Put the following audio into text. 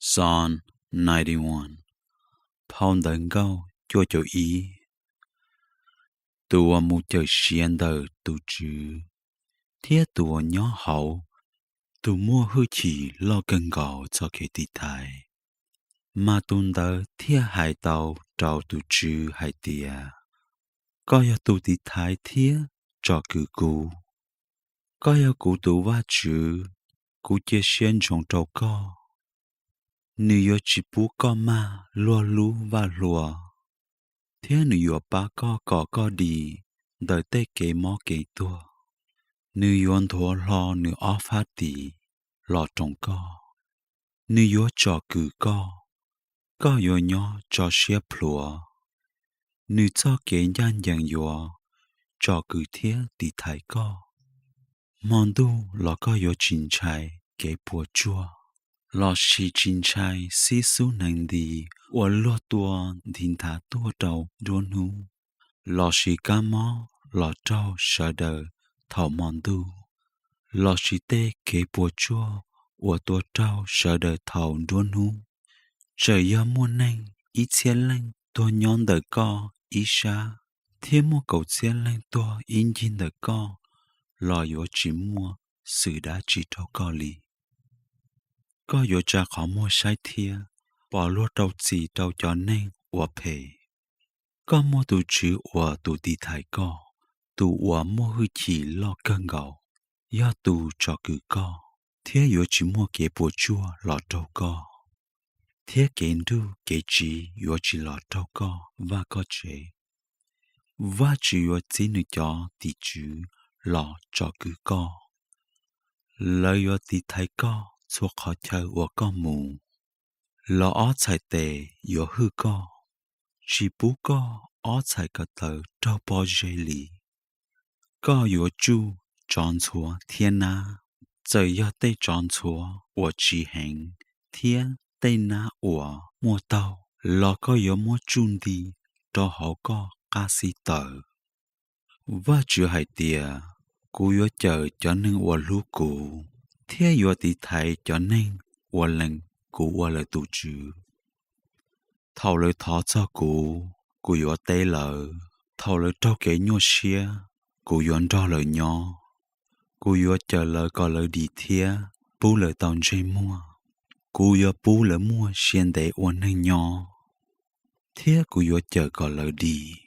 Psalm ninety-one. Phau Ntawv Nkauj cuaj caum ib. Tus uas mus cawm siav ntawm tus Tswv, thiab tus uas nyob hauv tus muaj hwj chim loj kawg nkaus txoj kev tiv thaiv, mas tus ntawd thiaj hais tau rau tus Tswv hais tias, Koj yog tus tiv thaiv thiab tsom kwm kuv. Koj yog kuv tus Vajtswv, kuv cia siab ntsoov rau koj. Nws yuav tsis pub koj maj luag lub vaj hlua, thiab nws yuav pab koj kom koj dim ntawm tej kev mob kev tuag. Nws yuav nthuav hlo nws ob fab tis los roos koj. Nws yuav tsom kwm koj, koj yuav nyob tso siab plhuav. Nws txoj kev ncaj ncees yuav tsom kwm thiab tiv thaiv koj. Hmo ntuj los koj yuav tsis ntshai kev puas tsuaj, lossis tsis ntshai xib xub hneev nti uas luag tua nti nthav tuaj rau nruab hnub, lossis kab mob los raug sawv daws thaum hmo ntuj, lossis tej kev puas tsuaj uas tua raug sawv daws thaum nruab hnub. Txawm yog muaj neeg ib txhiab leej tuag nyob ntawm koj ib sab, thiab muaj kaum txhiab leej tuag ib ncig ntawm koj, los yuav tsis muaj xwm dab tsi rau koj li. Koj yuav tsa qhov muag saib thiab pom luag rau txim rau cov neeg ua phem. Koj muaj tus Tswv ua tus tiv thaiv koj, tus uas muaj hwj chim loj kawg nkaus, yog tus tsom kwm koj, thiab yuav tsis muaj kev puas tsuaj los raug koj, thiab kev nruj kev tsiv yuav tsis los raug koj vaj koj tsev. Vajtswv yuav txib nws cov tim tswv los tsom kwm koj. Lawv yuav tiv thaiv koj txhua qhov chaw uas koj mus. Lawv ob txhais tes yuav hwj koj, tsis pub koj ob txhais ko taw raug pob zeb li. Koj yuav tsuj tsov ntxhuav thiab nab, txawm yog tej tsov ntxhuav uas tsiv heev thiab tej nab uas muaj taug los koj yuav muab tsuj nti rau hauv koj qab xib taws. Vajtswv hais tias, Kuv yuav cawm cov neeg uas hlub kuv, thiab yuav tiv thaiv cov neeg uas lees kuv ua lawv tus Tswv. Thaum lawv thov txog kuv, kuv yuav teb lawv. Thaum lawv raug kev nyuaj siab, kuv yuav nrog lawv nyob. Kuv yuav cawm lawv kom lawv dim thiab pub lawv tau ntsej muag. Kuv yuav pub lawv muaj sia ntev ua neej nyob, thiab kuv yuav cawm kom lawv dim.